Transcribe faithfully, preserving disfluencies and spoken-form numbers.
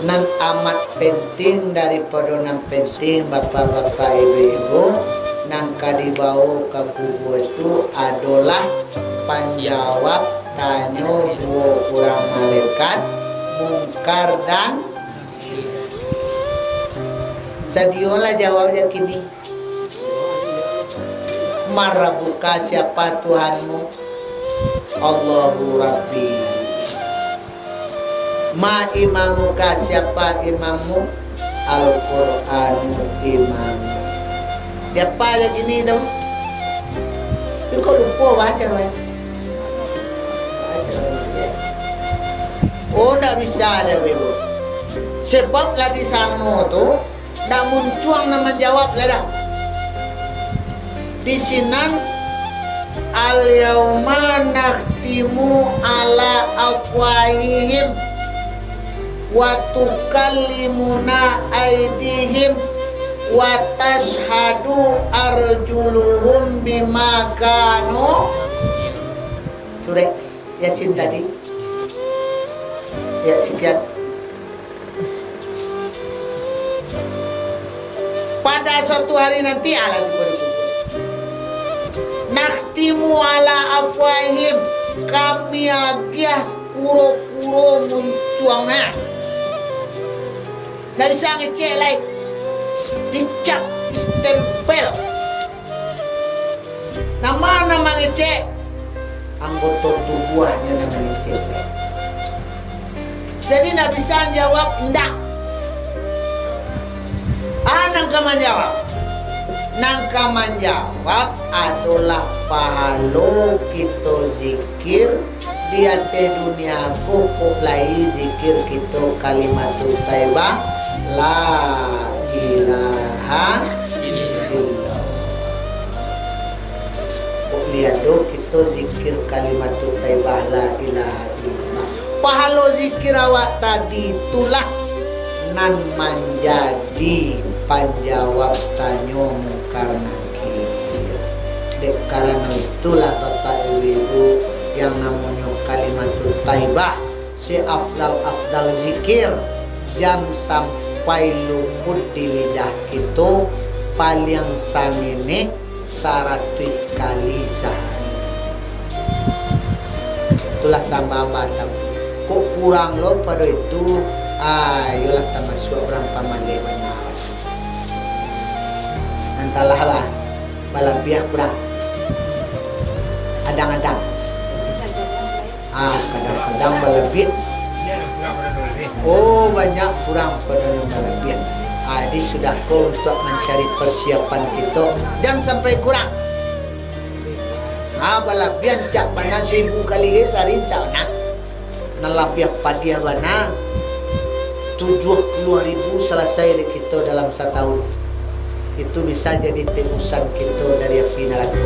Nan amat penting daripado nan penting, bapak-bapak, ibu-ibu, nan ka dibawo ka kubua tu adolah panjawab tanyo duo urang malaikat, Mungkar dan Sadiolah jawab jo kini. "Man rabbuka, siapa Tuhanmu?" "Allahu Rabbi." "Ma imamuka, siapa imammu?" "Al-Qur'anu imami." Siapa jo kini tu? Tapi kok lupo baco, eh? Baco, eh. Oh, ndak bisa dek, Ibu. Sebab lah di sano tu, ndak muncuang nan manjawab lah dah. Di sinan, "Al-yauma nakhtimu ala afwahihim, wa tukallimuna aidihim, wa tasyhadu arjuluhum bima kanu." Surah Yasin tadi. Ya, sekian. Pada suatu hari nanti, alah tibo di kubua. "Nakhtimu ala afwahihim," kami agiah kuro-kuro muncuangnya. Ndak bisa ngecek lai. Dicap, distempel. Nan ma nan mangecek? Anggoto tubuahnyo nan mangecek. Jadi, ndak bisa jawab, ndak. Ah, nan ka manjawab? Nan ka manjawab adolah pahalo kito zikir di ateh dunia ko, kok lai zikir kito kalimatut thaibah, la ilaha illallah. Kok lai ado kito zikir kalimatut thaibah, la ilaha illallah. Pahalo zikir awak tadi itulah nan manjadi panjawab tanyo Mungkar Nakir. Dek karano itulah, Bapak Ibu-ibu, yang namonyo kalimatut thaibah, seafdal-afdal zikir, jan sampai luput di lidah kito, paliang sangeneh saratuih kali sahari. Itulah sambah-sambah tabu. Kok kurang lo pado itu, ah, iyolah tamasuak urang pamaleh bana. Antahlah lah, balabiah kurang. Adang-adang. Ah, kadang-kadang balabiah. Oh, banyak kurang pado nan balabiah. Ah, jadi sudah ko untuak mancari persiapan kito, jan sampai kurang. Ah, balabiah rancak bana, saribu kali ge sahari rancak bana. Nan labiah padiah bana, tujuah puluah ribu salasai dek kito dalam satahun. Itu bisa jadi tebusan kito dari api narako.